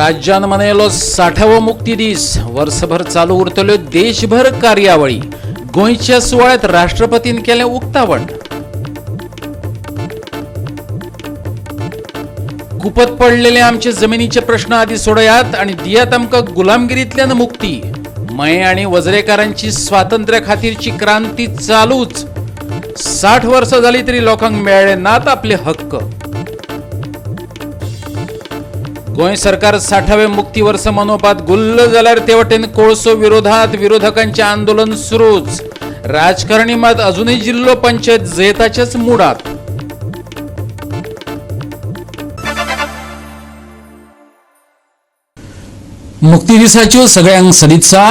राज्यान मनयलो 60वो मुक्ती दीस. वर्सभर चालू उरतल्यो देशभर कार्यावळी. गोंयच्या सुवाळ्यात राष्ट्रपतीन केलें उक्तावण. कुपत पडलेले आमचे जमिनीचे प्रश्न आदी सोडयात आणि दियात आमकां गुलामगिरींतल्यान मुक्ती. मये आणि वजरेकारांची स्वातंत्र्या खातीरची क्रांती चालूच. 60 वर्सां जाली तरी लोकांक मेळ्ळे नात आपले हक्क. गोंय सरकार 60वें मुक्ती वर्स मनोवपात गुल्ल जाल्यार ते वटेन कोळसो विरोधात विरोधकांचे आंदोलन सुरूच. राजकारणी मात अजूनही जिल्लो पंचायत जैताच्याच मुडात. मुक्ती दिसाच्यो सगळ्यांक सदित्सा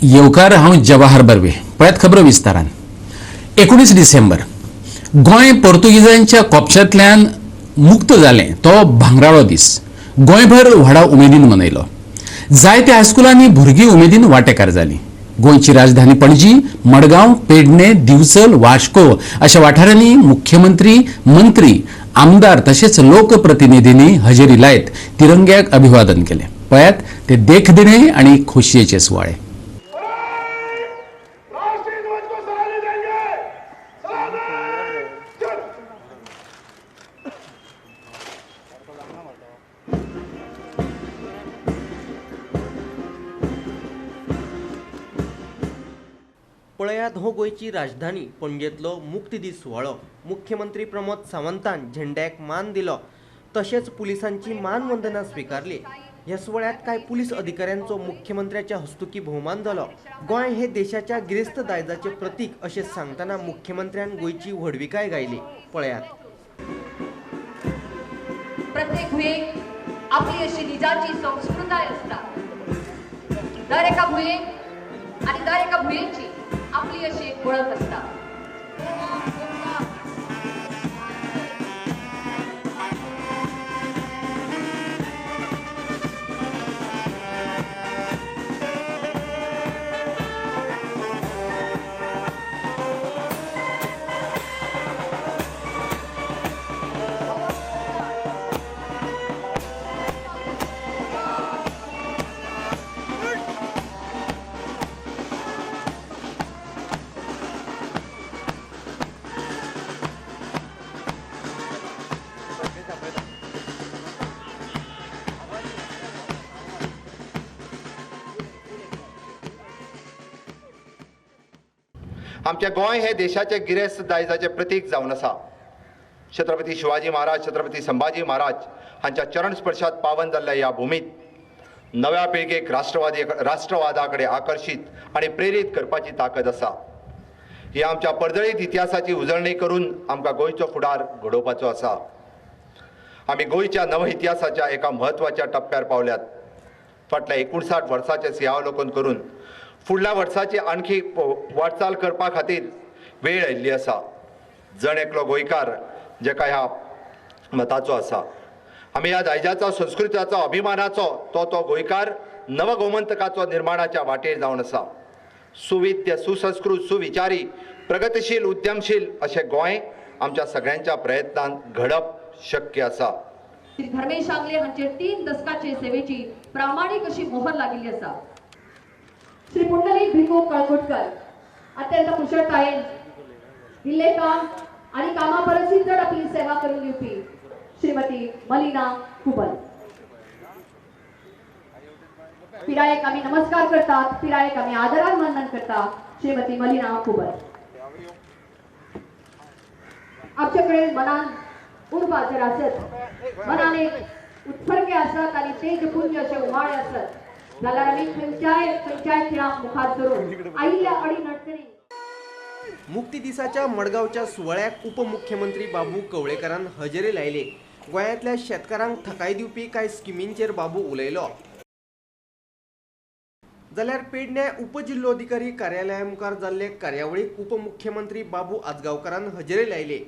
येवकार. हांव जवाहर बर्वे. पळयात खबरो विस्तारान. 19 डिसेंबर गोंय पोर्तुगीजांच्या कोपशांतल्यान मुक्त जालें तो भांगराळो दीस गोंयभर व्हडा उमेदीन मनयलो. जायत्या हायस्कुलांनी भुरगीं उमेदीन वांटेकार जालीं. गोंयची राजधानी पणजी, मडगांव, पेडणे, दिवचल, वास्को अशा वाठारांनी मुख्यमंत्री, मंत्री, आमदार तशेंच लोकप्रतिनिधींनी हजेरी लायत तिरंग्याक अभिवादन केलें. पळयात ते देखदिणे आनी खोशयेचे सुवाळे. राष्ट्रीय ध्वज को सलामी देंगे. सलामी चल. पळयात हो गोंयची राजधानी पणजेंतलो मुक्ती दीस सुवाळो. मुख्यमंत्री प्रमोद सावंतान झेंड्याक मान दिलो, तशेंच पुलिसांची मानवंदना स्विकारली. ह्या सुवाळ्यांत कांय पुलीस अधिकाऱ्यांचो मुख्यमंत्र्याच्या हस्तुकी भोवमान जालो. गोंय हे देशाच्या गिरेस्त दायजाचें प्रतीक अशें सांगतना मुख्यमंत्र्यान गोंयची व्हडविकाय गायली. पळयात. प्रत्येक भुंयेक आपली अशी निजाची संस्कृताय आसता. दर एका भुंयेक आनी दर एका भुंयेची आपली अशी एक वळख आसता. आमचें गोंय हे देशाचे गिरेस्त दायजाचें प्रतीक जावन आसा. छत्रपती शिवाजी महाराज, छत्रपती संभाजी महाराज हांच्या चरण स्पर्शात पावन जाल्ल्या ह्या भुमीत नव्या पिळगेक राष्ट्रवादा कडेन आकर्शीत आनी प्रेरीत करपाची ताकद आसा. ही आमच्या पर्जळीत इतिहासाची उजळणी करून आमकां गोंयचो फुडार घडोवपाचो आसा. आमी गोंयच्या नव इतिहासाच्या एका म्हत्वाच्या टप्प्यार पावल्यात. फाटल्या 59 वर्साचें सिंहावलोकन करून फुडल्या वर्साची आणखी वाटचाल करपा खातीर वेळ आयिल्ली आसा. जण एकलो गोंयकार जेका ह्या मताचो आसा, आमी ह्या दायजाचो, संस्कृतीचो, अभिमानाचो तो तो गोंयकार नवगोमंतकाचो निर्माणाच्या वाटेर जावन आसा. सुविद्य, सुसंस्कृत, सुविचारी, प्रगतिशील, उद्यमशील अशें गोंय आमच्या सगळ्यांच्या प्रयत्नान घडप शक्य आसा. श्री धर्मेश आंगले हांचेर 3 दसकाचे सेवेची प्रामाणीक अशी मोहर लागिल्ली आसा. श्री पुंडलीक भिकू कळंगूटकर अत्यंत कुशळतायेन दिल्ले काम आणि कामा परसही चड आपली सेवा करून दिवपी श्रीमती मलिना कुबल. पिरायेक आमी नमस्कार करतात, पिरायेक आमी आदरान वंदन करतात श्रीमती मलिना कुबल. आमच्याकडे मनान उर्बा जर आसत, मनान एक उत्फर्के आसत आनी तेजपुंज अशे उमाळे आसत जाल्यार आमी खंयच्याय खंयच्याय खिणाक मुखार सरून आयिल्ल्या अडीनडचणी. मुक्ती दिसाच्या मडगांवच्या सुवाळ्याक उपमुख्यमंत्री बाबू कवळेकारान हजेरी लायली. गोंयांतल्या शेतकारांक थकाय दिवपी कांय स्किमींचेर बाबू उलयलो. जाल्यार पेडणे उपजिल्लोधिकारी कार्यालया मुखार जाल्ले कार्यावळीक उपमुख्यमंत्री बाबू आजगांवकारान हजेरी लायली.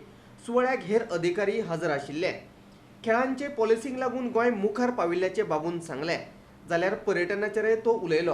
सुवाळ्याक हेर अधिकारी हजर आशिल्ले. खेळांचे पॉलिसींक लागून गोंय मुखार पाविल्ल्याचें बाबून सांगलें. जाल्यार पर्यटनाचेरय तो उलयलो.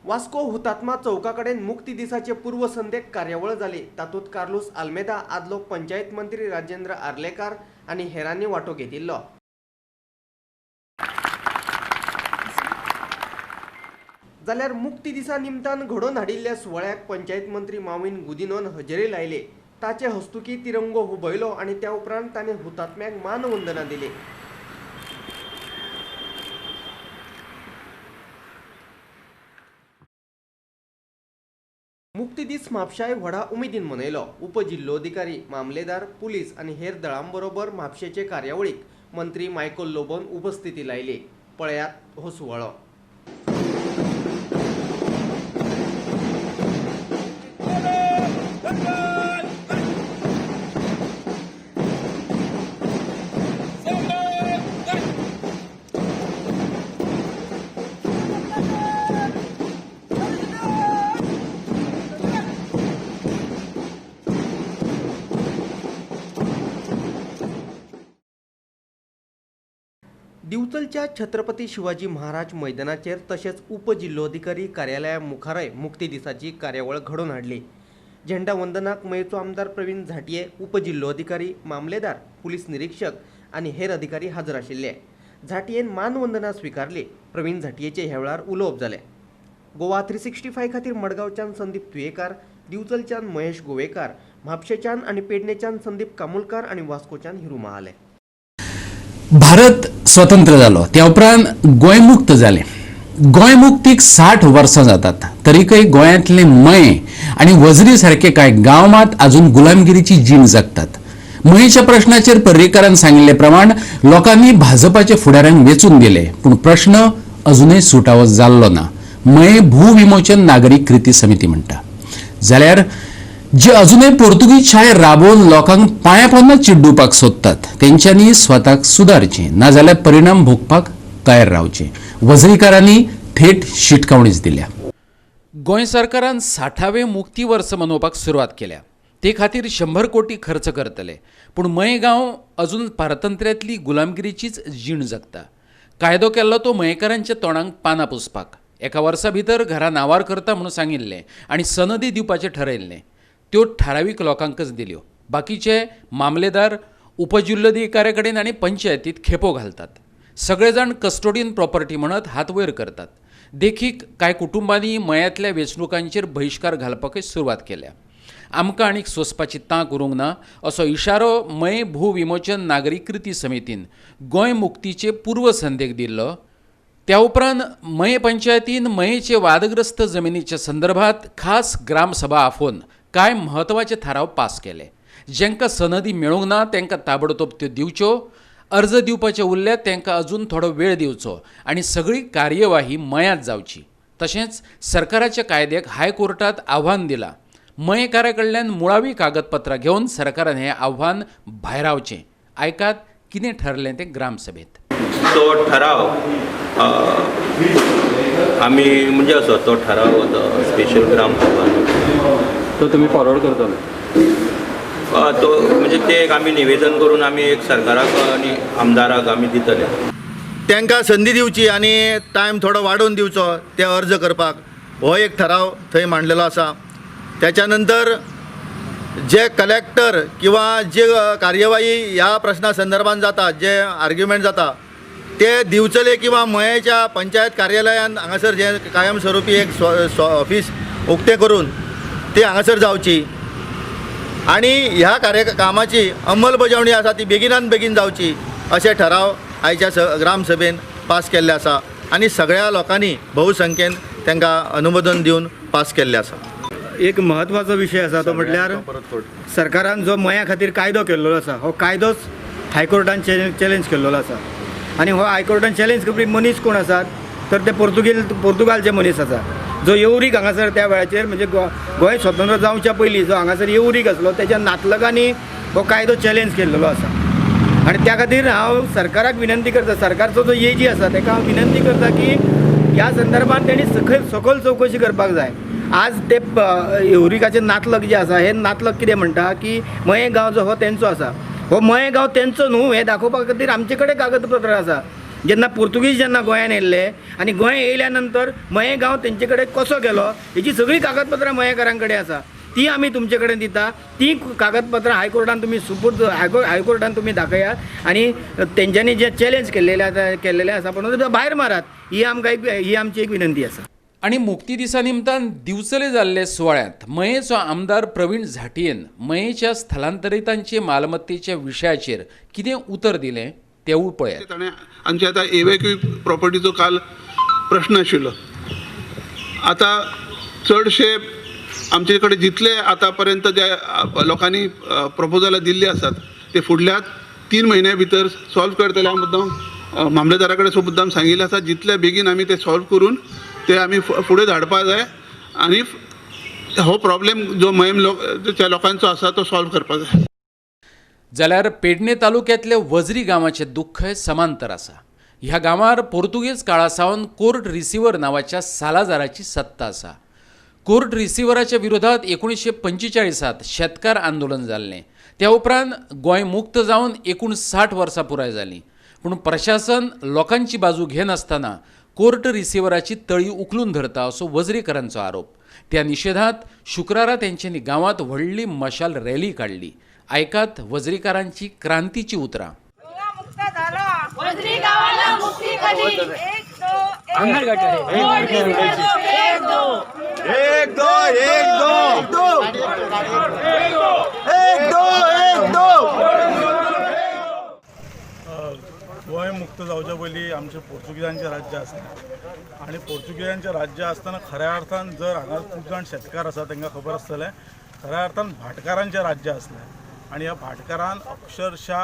वास्को हुतात्मा चौका कडेन मुक्ती दिसाचे पूर्वसंध्येक कार्यावळ जाली. तातूंत कार्लूस आल्मेदा, आदलो पंचायत मंत्री राजेंद्र आर्लेकार आनी हेरांनी वांटो घेतिल्लो. जाल्यार मुक्ती दिसा निमतान घडोवन हाडिल्ल्या सुवाळ्याक पंचायत मंत्री माविन गुदिनोन हजेरी लायली. ताचे हस्तुकी तिरंगो हुबयलो आनी त्या उपरांत ताणें हुतात्म्याक मानवंदना दिली. मुक्ती दीस म्हापशाय व्हडा उमेदीन मनयलो. उपजिल्लोधिकारी, मामलेदार, पुलीस आनी हेर दळांबरोबर म्हापशेचे कार्यावळीक मंत्री मायकल लोबोन उपस्थिती लायली. पळयात हो सुवाळो. दिवचलच्या छत्रपती शिवाजी महाराज मैदानाचेर तशेंच उपजिल्लोधिकारी कार्यालया मुखारय मुक्ती दिसाची कार्यावळ घडोवन हाडली. झेंडा वंदनाक मयेचो आमदार प्रवीण झांट्ये, उपजिल्लोधिकारी, मामलेदार, पुलीस निरीक्षक आनी हेर अधिकारी हाजर आशिल्ले. झांट्येन मानवंदना स्विकारली. प्रवीण झांट्येचे ह्या वेळार उलोवप जालें. गोवा 365 खातीर मडगांवच्यान संदीप तुयेकार, दिवचलच्यान महेश गोवेकार, म्हापशेच्यान आनी पेडणेच्यान संदीप कामुलकार आनी वास्कोच्यान हिरू महाले. भारत स्वतंत्र जालो त्या उपरांत गोंय मुक्त जालें. गोंय मुक्तीक 60 वर्सां जातात तरीकय गोंयांतले मये आनी वजरी सारके कांय गांव मात अजून गुलामगिरीची जीण जगतात. मयेच्या प्रश्नाचेर पर्रीकारान सांगिल्ले प्रमाण लोकांनी भाजपाचे फुडाऱ्यांक वेंचून दिले, पूण प्रश्न अजूनय सुटावो जाल्लो ना. मये भूविमोचन नागरीक कृती समिती म्हणटा. जाल्यार जे अजूनय पोर्तुगीज शाय राबोवन लोकांक पांया पोंदा चिड्डुपाक सोदतात तेंच्यांनी स्वताक सुदारचें, नाजाल्यार परिणाम भोगपाक तयार रावचें. वजरीकारांनी थेट शिटकावणीच दिल्या. गोंय सरकारान 60वें मुक्ती वर्स मनोवपाक सुरवात केल्या. ते खातीर 100 कोटी खर्च करतले, पूण मयेगांव अजून पारतंत्र्यांतली गुलामगिरीचीच जीण जगता. कायदो केल्लो तो मयेकारांच्या तोंडांक पानां पुसपाक. एका वर्सा भितर घरा नांवार करता म्हणून सांगिल्लें आनी सनदी दिवपाचें ठरयल्लें. त्यो ठरावीक लोकांकच दिल्यो. बाकीचे मामलेदार, उपजिल्लोधिकाऱ्या कडेन आनी पंचायतीत खेपो घालतात. सगळे जाण कस्टोडियन प्रॉपर्टी म्हणत हात वयर करतात. देखीक कांय कुटुंबांनी मयांतल्या वेंचणुकांचेर बहिश्कार घालपाकय सुरवात केल्या. आमकां आनीक सोंसपाची तांक उरूंक ना असो इशारो मये भूविमोचन नागरीक कृती समितीन गोंय मुक्तीचे पूर्वसंध्येक दिल्लो. त्या उपरांत मये पंचायतीन मयेचे वादग्रस्त जमिनीच्या संदर्भात खास ग्रामसभा आफोवन कांय म्हत्वाचे थाराव पास केले. जेंकां सनदी मेळूंक ना तांकां ताबडतोब त्यो दिवच्यो, अर्ज दिवपाचे उरल्यात तांकां अजून थोडो वेळ दिवचो आनी सगळी कार्यवाही मयांत जावची. तशेंच सरकाराच्या कायद्याक हायकोर्टात आव्हान दिलां. मयेकारा कडल्यान मुळावी कागदपत्रां घेवन सरकारान हें आव्हान भायरावचें. आयकात कितें ठरलें तें ग्रामसभेत. तो ठराव आमी म्हणजे असो तो ठराव स्पेशल ग्रामसभा तो तुम्ही फॉरवर्ड करतले तो म्हणजे ते एक आमी निवेदन करून आमी एक सरकाराक आनी आमदाराक आमी दितले. तांकां संदी दिवची आनी टायम थोडो वाडोवन दिवचो ते अर्ज करपाक, हो एक ठराव थंय मांडलेलो आसा. त्याच्या नंतर जे कलेक्टर किंवा जे कार्यवाही ह्या प्रश्ना संदर्भात जाता, जे आर्ग्युमेंट जाता ते दिवचले किंवा मयेच्या पंचायत कार्यालयान हांगासर जे कायमस्वरूपी एक ऑफिस उक्तें करून ती हांगासर जावची आनी ह्या कामाची अंमलबजावणी आसा ती बेगिनान बेगीन जावची अशे ठराव आयच्या ग्रामसभेन पास केल्ले आसा आनी सगळ्या लोकांनी बहुसंख्येन तांकां अनुमोदन दिवन पास केल्ले आसा. एक म्हत्वाचो विशय आसा तो म्हटल्यार सरकारान जो मया खातीर कायदो केल्लो आसा हो कायदोच हायकोर्टान चॅलेंज केल्लो आसा आनी हो हायकोर्टान चॅलेंज करपी मनीस कोण आसात तर ते पोर्तुगालचे मनीस आसा जो येवरीक हांगासर त्या वेळाचेर म्हणजे गोंय स्वतंत्र जावच्या पयलीं जो हांगासर येवरीक आसलो तेच्या नातलगांनी हो कायदो चॅलेंज केल्लो आसा आनी त्या खातीर हांव सरकाराक विनंती करता, सरकारचो जो एजी आसा तेका हांव विनंती करता की ह्या संदर्भात तेणी सकयल चवकशी करपाक जाय. आज ते येवरिकाचे नातलग जे आसा हे नातलग कितें म्हणटा की मये गांव जो हो तेंचो आसा, हो मये गांव तेंचो न्हू हें दाखोवपा खातीर आमचे कडेन कागदपत्रां आसा. जेन्ना पुर्तुगीज जेन्ना गोंयान येयल्ले आनी गोंय येयल्या नंतर मये गांव तेंचे कडेन कसो गेलो हेची सगळीं कागदपत्रां मयेकारां कडेन आसा, ती आमी तुमचे कडेन दिता. ती कागदपत्रां हायकोर्टान तुमी सुपूर्द हायकोर्टान तुमी दाखयात आनी तेंच्यांनी जे चॅलेंज केल्लेले आसा पण भायर मारात, ही आमकां एक ही आमची एक विनंती आसा. आनी मुक्ती दिसा निमतान दिवचले जाल्ले सुवाळ्यांत मयेचो आमदार प्रवीण झांट्येन मयेच्या स्थलांतरितांचे मालमत्तेच्या विशयाचेर कितें उतर दिलें तेवूय पळयात. ताणें आमचे आतां इव्हॅक्यू प्रॉपर्टीचो काल प्रश्न आशिल्लो. आतां चडशे आमचे कडेन जितले आतां पर्यंत जे लोकांनी प्रपोजलां दिल्ली आसात ते फुडल्या 3 म्हयन्या भितर सॉल्व करतले. हांव मुद्दाम मामलेदारा कडेन मुद्दाम सांगिल्लें आसा, जितले बेगीन आमी ते सॉल्व करून ते आमी फुडें धाडपा जाय आनी हो प्रॉब्लेम जो मयेम त्या लोकांचो आसा तो सॉल्व करपा जाय. जाल्यार पेडणे तालुक्यांतले वजरी गांवाचें दुख्खय समांतर आसा. ह्या गांवार पोर्तुगेज काळा सावन कोर्ट रिसिवर नांवाच्या सालाजाराची सत्ता आसा. कोर्ट रिसिवराच्या विरोधात 1945 शेतकार आंदोलन जाल्लें. त्या उपरांत गोंय मुक्त जावन 59 वर्सां पुराय जालीं, पूण प्रशासन लोकांची बाजू घेनासतना कोर्ट रिसिवराची तळी उखलून धरता असो वजरीकरांचो आरोप. त्या निशेधात शुक्रारा तेंच्यांनी गांवांत व्हडली मशाल रॅली काडली. आयकात वजरीकारांची क्रांतीची उतरां. एक दो एक दो एक दो एक दो. गोंय मुक्त जावच्या पयलीं आमचें पोर्तुगीजांचें राज्य आसलें आनी पोर्तुगीजांचें राज्य आसतना खऱ्या अर्थान जर हांगा खूब जाण शेतकार आसा तांकां खबर आसतलें, खऱ्या अर्थान भाटकारांचें राज्य आसलें आनी ह्या भाटकारान अक्षरशा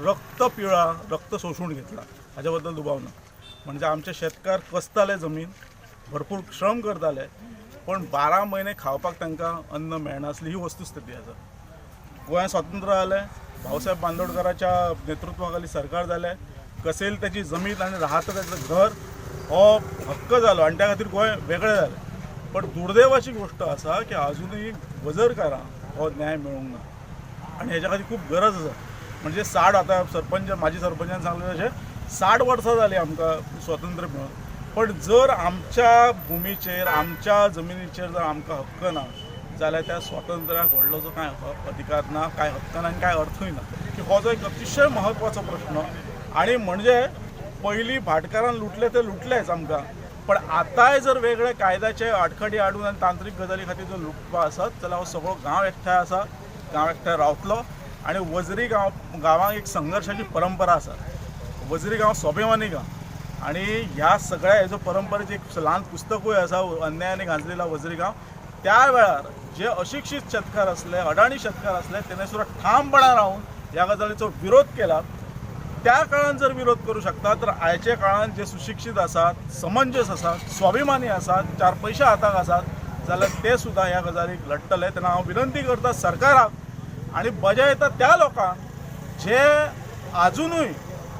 रक्त पिळा, रक्त शोशून घेतला, हाज्या बद्दल दुबाव ना. म्हणजे आमचे शेतकार कसताले जमीन, भरपूर श्रम करताले, पण 12 म्हयने खावपाक तांकां अन्न मेळनासली, ही वस्तुस्थिती आसा. गोंयांत स्वातंत्र्य जालें, भाऊसाहेब बांदोडकराच्या नेतृत्वाखाली सरकार जालें, कसेल त्याची जमीन आनी राहता ताचें घर हो हक्क जालो आनी त्या खातीर गोंय वेगळें जालें. पण दुर्दैवाची गोश्ट आसा की आजुनूय वजरकारांक हो न्याय मेळूंक ना आनी हेच्या खातीर खूब गरज आसा. म्हणजे 60 आतां सरपंच माजी सरपंचान सांगलें तशें 60 वर्सां जालीं आमकां स्वातंत्र्य मेळून, पण जर आमच्या भुमीचेर आमच्या जमिनीचेर जर आमकां हक्क ना जाल्यार त्या स्वातंत्र्याक व्हडलो कांय अधिकार ना, कांय हक्क ना आनी कांय अर्थूय ना. की हो जो एक अतिशय महत्वाचो प्रश्न. आनी म्हणजे पयलीं भाटकारान लुटले ते लुटलेच आमकां, पण आतांय जर वेगळे कायद्याचे आडखडी हाडून आनी तांत्रीक गजाली खातीर जर लुटपा आसत जाल्यार हो सगळो गांव एकठांय आसा, गांव एकठांय रावतलो. आनी वजरी गांवांक एक संघर्शाची परंपरा आसा. वजरी गांव स्वाभिमानी गांव आनी ह्या सगळ्या हेजो परंपरेचें एक ल्हान पुस्तकूय आसा, अन्यायाने गांजलेला वजरी गांव. त्या वेळार जे अशिक्षीत शेतकार आसले, अडाणी शेतकार आसले, तेणे सुद्दां ठामपणान रावन ह्या गजालीचो विरोध केला. त्या काळान जर विरोध करूं शकता तर आयच्या काळान जे सुशिक्षीत आसात, समंजस आसात, स्वाभिमानी आसात, 4 पयशे हाताक आसात जाल्यार ते सुद्दां ह्या गजालीक लडटले. तेन्ना हांव विनंती करता सरकाराक आनी बजा येता त्या लोकांक जे आजुनूय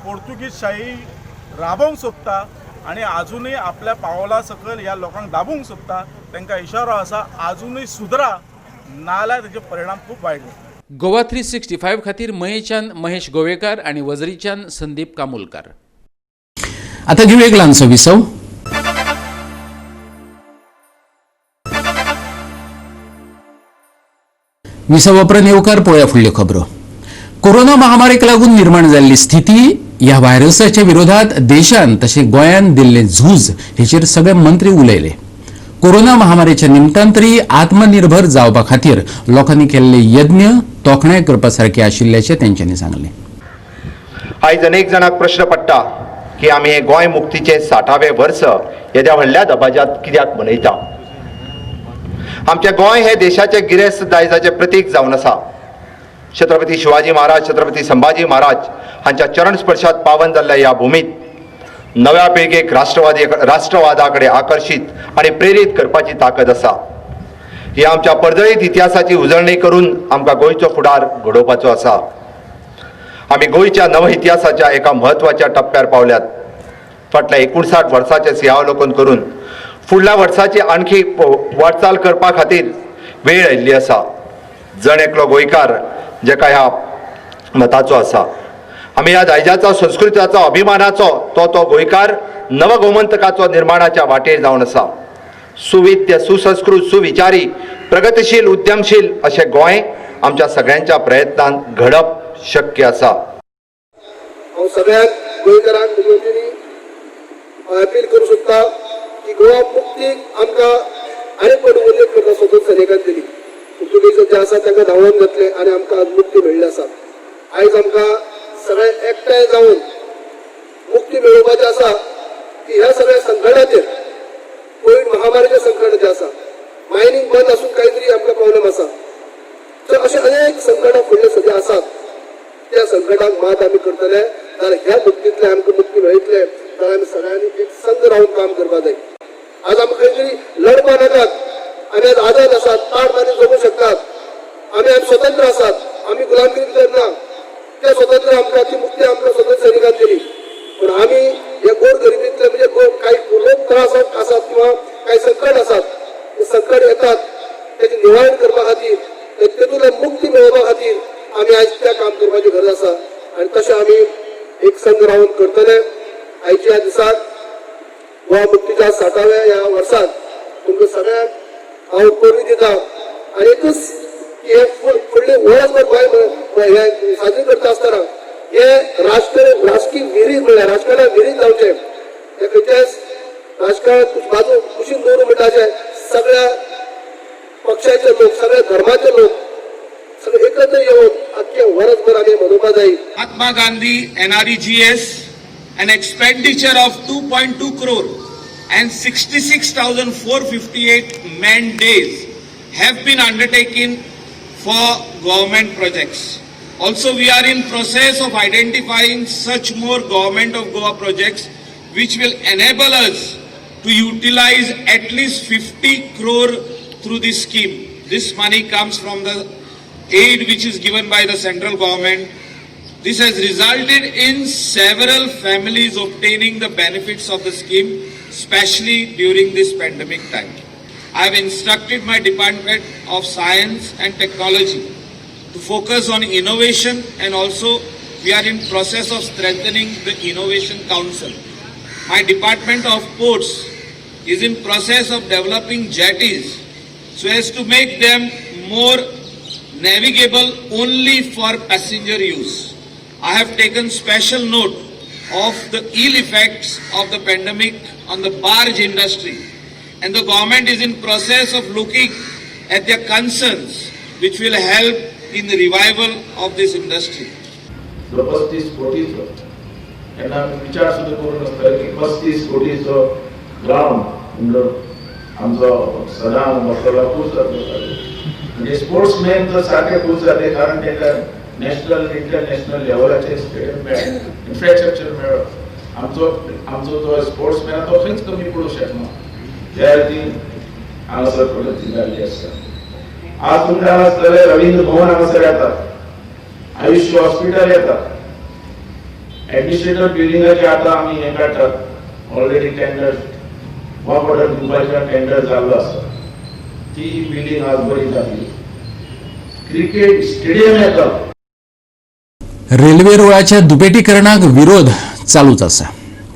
पोर्तुगीज शाही राबोवंक सोदता आनी आजुनूय आपल्या पावला सकयल ह्या लोकांक दाबूंक सोदता, तांकां इशारो आसा आजुनूय सुदरा, नाजाल्यार ताचे परिणाम खूब वायट जातले. गोवा 365 खातीर मयेच्यान महेश गोवेकार आनी वजरीच्यान संदीप कामुलकार. आतां घेवया एक ल्हानसो विसव. विसव उपरांत येवकार पळोवया फुडल्यो खबरो. कोरोना महामारीक लागून निर्माण जाल्ली स्थिती, ह्या व्हायरसाच्या विरोधात देशान तशें गोंयान दिल्लें झूज हेचेर सगळे मंत्री उलयले. कोरोना महामारीच्या निमतान तरी आत्मनिर्भर जावपा खातीर लोकांनी केल्ले यत्न तोखणाय करपा सारके आशिल्ल्याचें तेंच्यांनी सांगलें. आयज अनेक जाणांक प्रश्न पडटा की आमी हे गोंय मुक्तीचे 60वें वर्स येद्या व्हडल्या दबाज्यांत कित्याक मनयता. आमचें गोंय हे देशाचें गिरेस्त दायजाचें प्रतीक जावन आसा. छत्रपती शिवाजी महाराज, छत्रपती संभाजी महाराज हांच्या चरण स्पर्शात पावन जाल्ल्या ह्या भुमीत नव्या पिळगेक राष्ट्रवादा कडेन आकर्शीत आनी प्रेरीत करपाची ताकद आसा. ही आमच्या पर्जळीत इतिहासाची उजळणी करून आमकां गोंयचो फुडार घडोवपाचो आसा. आमी गोंयच्या नव इतिहासाच्या एका म्हत्वाच्या टप्प्यार पावल्यात. फाटल्या 59 वर्साचें सिंहावलोकन करून फुडल्या वर्साची आणखी वाटचाल करपा खातीर वेळ आयिल्ली आसा. जण एकलो गोंयकार जेका ह्या मताचो आसा, आमी ह्या दायजाचो, संस्कृतीचो, अभिमानाचो तो तो गोंयकार नवगोमंतकाचो निर्माणाच्या वाटेर जावन आसा. सुविद्य, सुसंस्कृत, सुविचारी, प्रगतिशील, उद्यमशील अशें गोंय आमच्या सगळ्यांच्या प्रयत्नान घडप शक्य आसा. हांव सगळ्यांक गोंयकारांक म्हजे वतीन अपील करूं सोदता की गोवा मुक्तीक आमकां आनीक फावटी उल्लेख करता स्वतंत्र सैनिकान दिली. पुर्तुगेज जे आसा तांकां धांवोवन घातले आनी आमकां आज मुक्ती मेळ्ळी आसा. आयज आमकां सगळे एकठांय जावन मुक्ती मेळोवपाची आसा ती ह्या सगळ्या संकटाचेर, कोवीड महामारीचे संकट जे आसा, मायनींग बंद आसून काही तरी आमकां प्रॉब्लेम आसा, तर अशे अनेक संकटां फुडले सद्या आसात. त्या संकटाक मात आमी करतले जाल्यार ह्या मुक्तींतल्यान आमकां मुक्ती मेळटले जाल्यार आमी सगळ्यांनी एक संघ रावन काम करपाक जाय. आज आमकां खंय तरी लढपा नाकात, आमी आज आझाद आसात, ताट मारून जगूं शकतात, आमी आज स्वतंत्र आसात, आमी गुलामगिरी भितर ना. त्या स्वतंत्र आमकां ती मुक्ती आमकां स्वतंत्र सैनिकान दिली. पूण आमी हे गोर गरिबींतले म्हणजे कांय लोक त्रास आसात किंवा कांय संकट आसात, ते संकट येतात तेजें निवारण करपा खातीर, तेतूंतल्यान मुक्ती मेळोवपा खातीर आमी आयज त्या काम करपाची गरज आसा आनी तशें आमी एक संघ रावन करतले. आयच्या ह्या दिसाक गोवा मुक्तीच्या 60व्या ह्या वर्साक तुमकां सगळ्यांक हांव परबीं दिता आनी एकूच की हे फुडले वर्सभर गोंय हे साजरी करता आसतना हे राजकीय विरीज म्हणल्यार राजकारणाक विरीज जावचें, हे खंयच्याच राजकारण बाजू कुशीन दवरून म्हणटा सगळ्या पक्षाचे लोक, सगळ्या धर्माचे लोक सगळे एकत्र येवन आख्खे वर्सभर आमी मनोवपा जाय. Mahatma Gandhi NREGS, an expenditure of 2.2 crore and 66,458 man days have been undertaken for government projects. Also, we are in process of identifying such more Government of Goa projects which will enable us to utilize at least 50 crore through this scheme. This money comes from the aid which is given by the central government. This has resulted in several families obtaining the benefits of the scheme, especially during this pandemic time. I have instructed my Department of Science and Technology to focus on innovation, and also we are in process of strengthening the Innovation Council. My Department of Ports is in process of developing jetties so as to make them more navigable only for passenger use. I have taken special note of the ill effects of the pandemic on the barge industry, and the government is in process of looking at their concerns which will help in the revival of this industry. जो 35 कोटीचो, तेन्ना आमी विचार सुद्दां करूं नासतले की 35 कोटीचो ground म्हणजे आमचो सदां बसलेलो खूश जातलो. म्हणजे स्पोर्ट्समॅन तर सारके खूश जाते, कारण तांकां नॅशनल इंटरनॅशनल लेवलाचेर स्टेडियम मेळ्ळें, इन्फ्रास्ट्रक्चर मेळ्ळो. आमचो आमचो जो स्पोर्ट्समॅन तो खंयच कमी पडूंक शकना. त्या रितीन हांगासर प्रगती जाल्ली आसा. आज तुमकां हांगासर रवींद्र भवन हांगासर येतात, आयुष्य हॉस्पिटल येतात, ऍडमिनिस्ट्रेटर बिल्डिंगाचे आता आमी हें काडटात, ऑलरेडी टेंडर वर्क ऑर्डर दिवपाचे टेंडर जाल्लो आसा. ती बिल्डिंग आज बरी जातली. क्रिकेट स्टेडियम येता. रेल्वे रुळाच्या दुपेटीकरणाक विरोध चालूच आसा.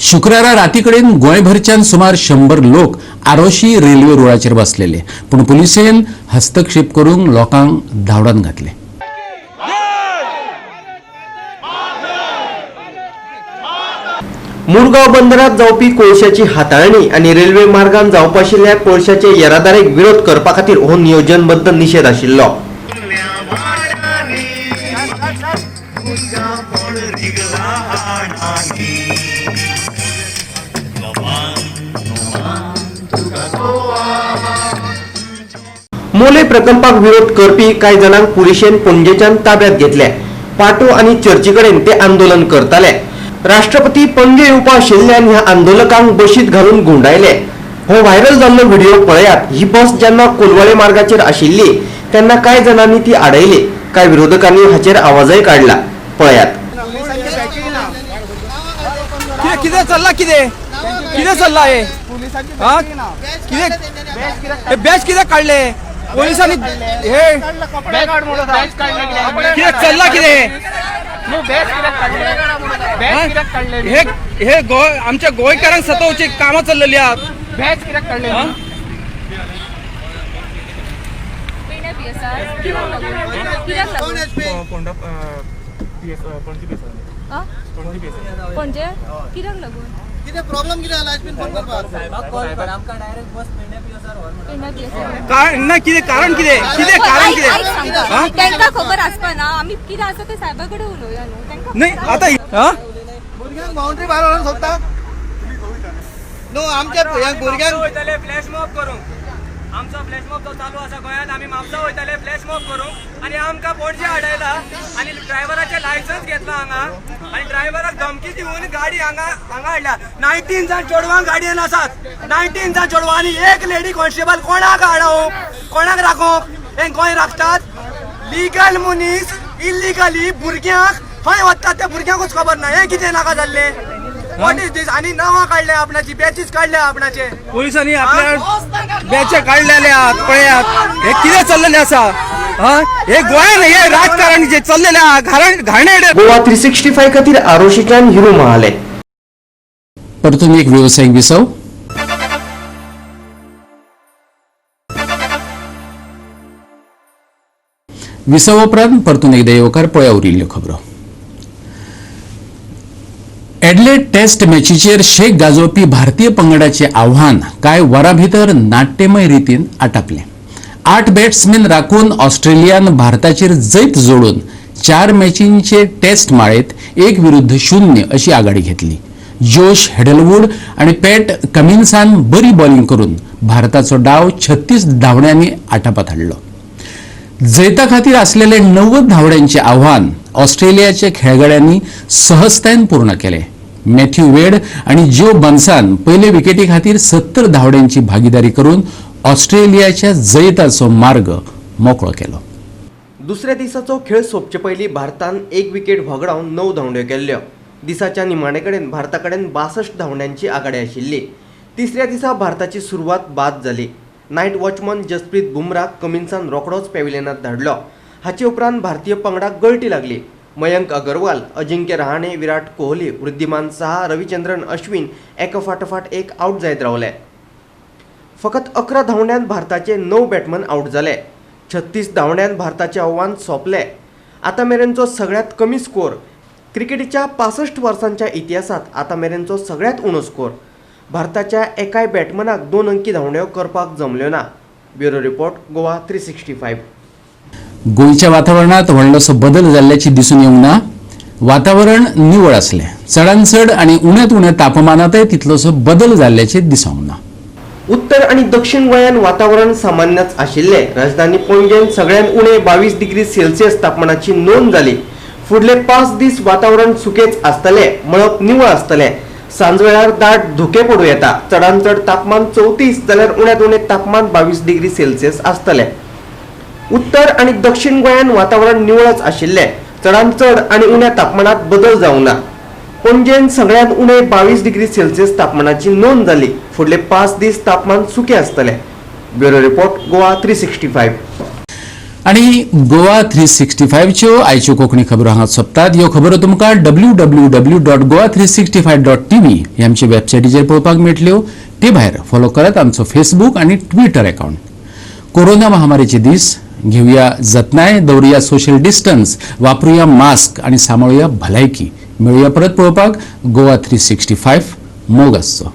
शुक्रारा राती कडेन गोंयभरच्यान सुमार 100 लोक आरोशी रेल्वे रुळाचेर बसलेले, पूण पुलिसेन हस्तक्षेप करून लोकांक धांवडावन घातले. मुरगांव बंदरात जावपी कोळशाची हाताळणी आनी रेल्वे मार्गान जावपा आशिल्ल्या कोळशाचे येरादारीक विरोध करपा खातीर हो नियोजनबद्द निशेध आशिल्लो. मोले प्रकल्पाक विरोध करपी कांय जाणांक पुलिशेन पणजेच्यान ताब्यात घेतले. पाटो आनी चर्ची कडेन ते आंदोलन करताले. राष्ट्रपती पणजे येवपा आशिल्ल्यान ह्या आंदोलकांक बशीत घालून गुंडायले. हो व्हायरल जाल्लो व्हिडिओ पळयात. ही बस जेन्ना कोलवाळे मार्गाचेर आशिल्ली तेन्ना कांय जाणांनी ती आडयली. कांय विरोधकांनी हाचेर आवाजय काडला. पळयात. कितें चल्ला, कितें कितें चल्ला हे, कितें बॅच कितें काडले पोलिसांनी, हे कितें चल्ला कितें? हे हे गोंय आमच्या गोंयकारांक सतोवची कामां चल्लेली आहात. बॅच कित्याक काडले? पणजे कित्याक लागून कितें प्रॉब्लेम कितें जाला? एचपीन फोन करपाक काय ना कितें कारण? कितें कितें कारण? कितें तांकां खबर आसपा ना आमी कितें आसा तें साहेबा कडेन उलोवया न्हू तांकां. नाही आतां भुरग्यांक बाउंड्री भायर व्हरोंक सोदता न्हू आमच्या भुरग्यांक वयतले फ्लॅश मॉब करूंक. आमचो फ्लॅश मॉब जो चालू आसा गोंयांत, आमी म्हापसा वयतले फ्लॅश मॉब करूंक आनी आमकां पणजे हाडयला आनी ड्रायव्हराचें लायसन्स घेतला हांगा आनी ड्रायव्हराक धमकी दिवन गाडी हांगा हांगा हाडल्या. 19 जाण चेडवांक गाडयेन आसात, 19 जाण चेडवां आनी एक लेडी कॉन्स्टेबल. कोणाक हाडोवप, कोणाक राखोवप? हे गोंय राखतात लिगल मनीस इलिगली भुरग्यांक खंय वतात ते भुरग्यांकूच खबर ना. हें कितें नाका जाल्लें? What is this? आनी नांवां काडल्या आपणाची, बॅचीस काडल्या आपणाचे. पोलिसांनी आपल्या बॅचे काडलेले आहात. पळयात हे कितें चल्लेलें आसा. हे गोंयान हे राजकारण जे चल्लेलें आहा घाणेरडें. गोवा 365 खातीर आरोशीच्यान हिरू महाले. परतून एक वेवसायीक विसव. विसव उपरांत परतून एकदा येवकार. पळया उरिल्ल्यो खबरो. एडलेड टेस्ट मॅचीचेर शेक गाजोवपी भारतीय पंगडाचें आव्हान कांय वरां भितर नाट्यमय रितीन आटापलें. 8 बॅट्समॅन राखून ऑस्ट्रेलियान भारताचेर जैत जोडून 4 मॅचींचे टेस्ट माळेंत 1-0 अशी आघाडी घेतली. जोश हेडलवूड आनी पॅट कमिन्सान बरी बॉलिंग करून भारताचो डाव 36 धांवड्यांनी आटापात हाडलो. जैता खातीर आसलेले 90 धांवड्यांचें आव्हान ऑस्ट्रेलियाच्या खेळगड्यांनी सहजतायेन पूर्ण केलें. मॅथ्यू वेड आनी ज्यो बन्सान पयले विकेटी खातीर 70 धांवड्यांची भागीदारी करून ऑस्ट्रेलियाच्या जैताचो मार्ग मोकळो केलो. दुसऱ्या दिसाचो खेळ सोंपचे पयलीं भारतान 1 विकेट व्हगडावन 9 धांवड्यो केल्ल्यो. दिसाच्या निमाणे कडेन भारता कडेन 62 धांवड्यांची आघाडी आशिल्ली. तिसऱ्या दिसा भारताची सुरवात बाद जाली. नायट वॉचमन जसप्रीत बुमराक कमिन्सान रोखडोच पॅव्हिलियनात धाडलो. हाचे उपरांत भारतीय पंगडाक गळटी लागली. मयंक अगरवाल, अजिंक्य रहाणे, विराट कोहली, वृद्धिमान साहा, रविचंद्रन अश्विन एका फाटोफाट एक आवट जायत रावले. फकत 11 धांवड्यांत भारताचे 9 बॅट्समन आवट जाले. 36 धांवड्यांत भारताचें आव्हान सोंपलें. आतां मेरेनचो सगळ्यांत कमी स्कोर. क्रिकेटीच्या 65 वर्सांच्या इतिहासांत आतां मेरेनचो सगळ्यांत उणो स्कोर. भारताच्या एकाय बॅट्समनाक 2 अंकी धांवड्यो करपाक जमल्यो ना. Bureau report, Goa 365. गोंयच्या वातावरणात व्हडलोसो बदल जाल्ल्याची दिसून येवंक ना. वातावरण निवळ आसलें. चडान चड आनी उण्यांत उण्या तापमानांतय तितलोसो बदल जाल्ल्याचें दिसूंक ना. उत्तर आनी दक्षिण गोंयांत वातावरण सामान्यच आशिल्लें. राजधानी पणजेंत सगळ्यांत उणें 22 डिग्री सेल्सियस तापमानाची नोंद जाली. फुडले 5 दीस वातावरण सुकेच आसतलें, मळब निवळ आसतलें. सांजवेळार दाट धुकें पडूं येता. चडान चड तापमान 34 जाल्यार उण्यांत उणें तापमान 22 डिग्री सेल्सियस आसतलें. उत्तर आनी दक्षिण गोंयांत वातावरण निवळच आशिल्लें. चडान चड आनी उण्या तापमानांत बदल जावंक ना. पणजेंत सगळ्यांत उणें 22 डिग्री सेल्सियस तापमानाची नोंद जाली. फुडले 5 दीस तापमान सुकें आसतलें. Bureau report, Goa 365. आनी गोवा 365च्यो आयच्यो कोंकणी खबरो हांगा सोंपतात. ह्यो खबरो तुमकां www.goa365.tv ह्या आमच्या वेबसायटीचेर पळोवपाक मेळटल्यो. ते भायर फॉलो करात आमचो फेसबूक आनी ट्विटर अकावंट. कोरोना महामारीचे दीस, घेवया जतनाय, दवरुया सोशल डिस्टन्स, वापरुया मास्क आनी सांबाळुया भलायकी. मेळुया परत पळोवपाक गोवा 365. मोग आसचो.